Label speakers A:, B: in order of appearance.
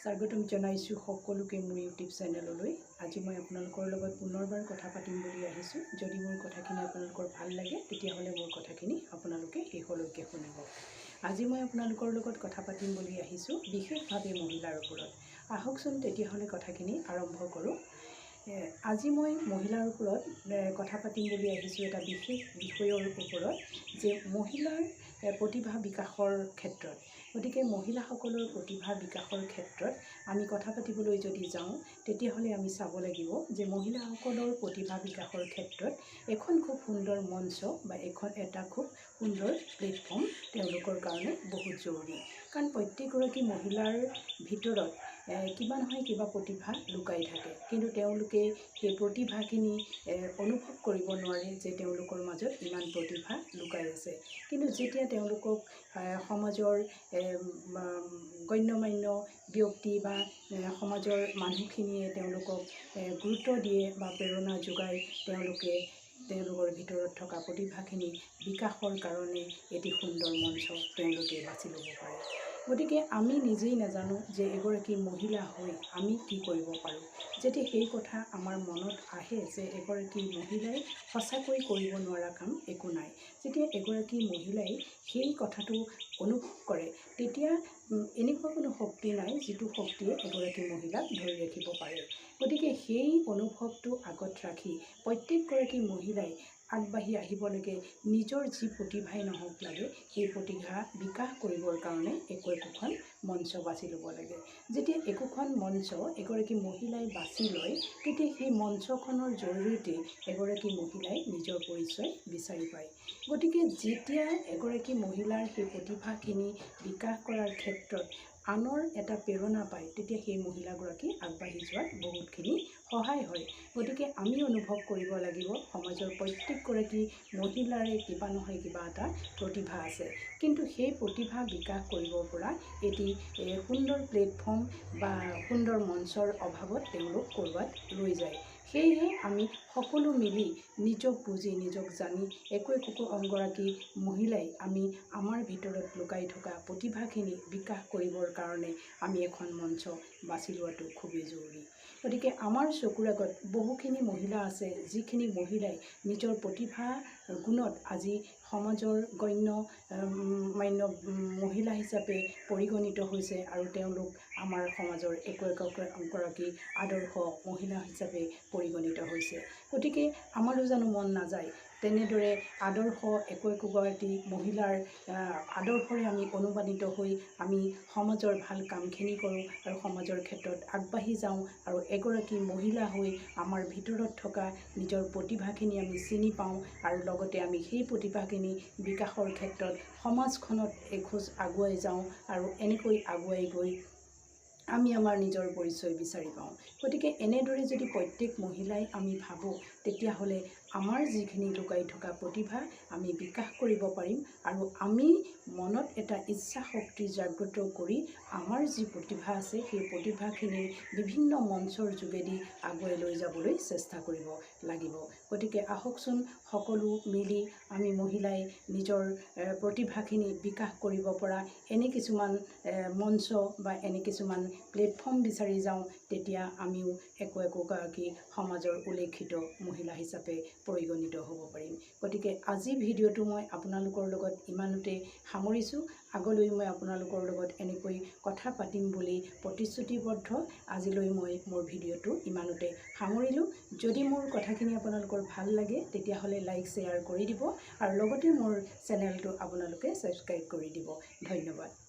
A: স্বাগতম জনাইছোঁ সকলোকে মোৰ ইউটিউব চেনেললৈ। আজি মই আপোনালোকৰ লগত পুনৰবাৰ কথা পাতিম বুলি আহিছোঁ। যদি মোৰ কথাখিনি আপোনালোকৰ ভাল লাগে, তেতিয়াহ'লে মোৰ কথাখিনি আপোনালোকে শেষলৈকে শুনিব। আজি মই আপোনালোকৰ লগত কথা পাতিম বুলি আহিছোঁ বিশেষভাৱে মহিলাৰ ওপৰত। আহকচোন তেতিয়াহ'লে কথাখিনি আৰম্ভ কৰোঁ। আজি মই মহিলাৰ ওপৰত কথা পাতিম বুলি আহিছোঁ এটা বিশেষ বিষয়ৰ ওপৰত যে মহিলাৰ প্ৰতিভা বিকাশৰ ক্ষেত্ৰত। গতিকে মহিলাসকলৰ প্ৰতিভা বিকাশৰ ক্ষেত্ৰত আমি কথা পাতিবলৈ যদি যাওঁ, তেতিয়াহ'লে আমি চাব লাগিব যে মহিলাসকলৰ প্ৰতিভা বিকাশৰ ক্ষেত্ৰত এখন খুব সুন্দৰ মঞ্চ বা এটা খুব সুন্দৰ প্লেটফৰ্ম তেওঁলোকৰ কাৰণে বহুত জৰুৰী। কাৰণ প্ৰত্যেকগৰাকী মহিলাৰ ভিতৰত কিবা নহয় কিবা প্ৰতিভা লুকাই থাকে, কিন্তু তেওঁলোকে সেই প্ৰতিভাখিনি অনুভৱ কৰিব নোৱাৰে যে তেওঁলোকৰ মাজত ইমান প্ৰতিভা লুকাই আছে। কিন্তু যেতিয়া তেওঁলোকক সমাজৰ গণ্যমান্য ব্যক্তি বা সমাজৰ মানুহখিনিয়ে তেওঁলোকক গুৰুত্ব দিয়ে বা প্ৰেৰণা যোগায়, তেওঁলোকে তেওঁলোকৰ ভিতৰত থকা প্ৰতিভাখিনি বিকাশৰ কাৰণে এটি সুন্দৰ মঞ্চ তেওঁলোকে বাছি ল'ব পাৰে। গতিকে আমি নিজেই নাজানো যে এগৰাকী মহিলা হৈ আমি কি কৰিব পাৰোঁ। যেতিয়া সেই কথা আমাৰ মনত আহে যে এগৰাকী মহিলাই সঁচাকৈ কৰিব নোৱাৰা কাম একো নাই, যেতিয়া এগৰাকী মহিলাই সেই কথাটো অনুভৱ কৰে, তেতিয়া এনেকুৱা কোনো শক্তি নাই যিটো শক্তিয়ে এগৰাকী মহিলাক ধৰি ৰাখিব পাৰে। গতিকে সেই অনুভৱটো আগত ৰাখি প্ৰত্যেকগৰাকী মহিলাই আগবাঢ়ি আহিব লাগে। নিজৰ যি প্ৰতিভাই নহওক লাগে, সেই প্ৰতিভা বিকাশ কৰিবৰ কাৰণে একো একোখন মঞ্চ বাছি ল'ব লাগে। যেতিয়া একোখন মঞ্চ এগৰাকী মহিলাই বাছি লয়, তেতিয়া সেই মঞ্চখনৰ জৰিয়তে এগৰাকী মহিলাই নিজৰ পৰিচয় বিচাৰি পায়। গতিকে যেতিয়া এগৰাকী মহিলাৰ সেই প্ৰতিভাখিনি বিকাশ কৰাৰ ক্ষেত্ৰত আনৰ এটা প্ৰেৰণা পায়, তেতিয়া সেই মহিলাগৰাকী আগবাঢ়ি যোৱাত বহুতখিনি সহায় হয়। গতিকে আমি অনুভৱ কৰিব লাগিব সমাজৰ প্ৰত্যেকগৰাকী মহিলাৰে কিবা নহয় কিবা এটা প্ৰতিভা আছে, কিন্তু সেই প্ৰতিভা বিকাশ কৰিব পৰা এটি সুন্দৰ প্লেটফৰ্ম বা সুন্দৰ মঞ্চৰ অভাৱত তেওঁলোক ক'ৰবাত ৰৈ যায়। সেয়েহে আমি সকলো মিলি নিজক বুজি, নিজক জানি একো একোগৰাকী মহিলাই আমি আমাৰ ভিতৰত লুকাই থকা প্ৰতিভাখিনি বিকাশ কৰিবৰ কাৰণে আমি এখন মঞ্চ বাছি লোৱাটো খুবেই জৰুৰী। গতিকে আমাৰ চকুৰ আগত বহুখিনি মহিলা আছে, যিখিনি মহিলাই নিজৰ প্ৰতিভা গুণত আজি সমাজৰ গণ্য মান্য মহিলা হিচাপে পৰিগণিত হৈছে আৰু তেওঁলোক আমাৰ সমাজৰ একো একোগৰাকী আদৰ্শ মহিলা হিচাপে পৰিগণিত হৈছে। গতিকে আমাৰো জানো মন নাযায় তেনেদৰে আদৰ্শ একো একোগৰাকী মহিলাৰ আদৰ্শৰে আমি অনুপ্ৰাণিত হৈ আমি সমাজৰ ভাল কামখিনি কৰোঁ আৰু সমাজৰ ক্ষেত্ৰত আগবাঢ়ি যাওঁ আৰু এগৰাকী মহিলা হৈ আমাৰ ভিতৰত থকা নিজৰ প্ৰতিভাখিনি আমি চিনি পাওঁ আৰু লগতে আমি সেই প্ৰতিভাখিনি বিকাশৰ ক্ষেত্ৰত সমাজখনত এখোজ আগুৱাই যাওঁ আৰু এনেকৈ আগুৱাই গৈ আমি আমাৰ নিজৰ পৰিচয় বিচাৰি পাওঁ। গতিকে এনেদৰে যদি প্ৰত্যেক মহিলাই আমি ভাবোঁ, তেতিয়াহ'লে আমাৰ যিখিনি লুকাই থকা প্ৰতিভা আমি বিকাশ কৰিব পাৰিম আৰু আমি মনত এটা ইচ্ছা শক্তি জাগ্ৰত কৰি আমাৰ যি প্ৰতিভা আছে সেই প্ৰতিভাখিনিৰ বিভিন্ন মঞ্চৰ যোগেদি আগুৱাই লৈ যাবলৈ চেষ্টা কৰিব লাগিব। গতিকে আহকচোন সকলো মিলি আমি মহিলাই নিজৰ প্ৰতিভাখিনি বিকাশ কৰিব পৰা এনে কিছুমান মঞ্চ বা এনে কিছুমান প্লেটফৰ্ম বিচাৰি যাওঁ, তেতিয়া আমিও একো একোগৰাকী সমাজৰ উল্লেখিত মহিলা হিচাপে পৰিগণিত হ'ব পাৰিম। গতিকে আজি ভিডিঅ'টো মই আপোনালোকৰ লগত ইমানতে সামৰিছোঁ। আগলৈ মই আপোনালোকৰ লগত এনেকৈ কথা পাতিম বুলি প্ৰতিশ্ৰুতিবদ্ধ। আজিলৈ মই মোৰ ভিডিঅ'টো ইমানতে সামৰিলোঁ। যদি মোৰ কথাখিনি আপোনালোকৰ ভাল লাগে, তেতিয়াহ'লে লাইক, শ্বেয়াৰ কৰি দিব আৰু লগতে মোৰ চেনেলটো আপোনালোকে ছাবস্ক্ৰাইব কৰি দিব। ধন্যবাদ।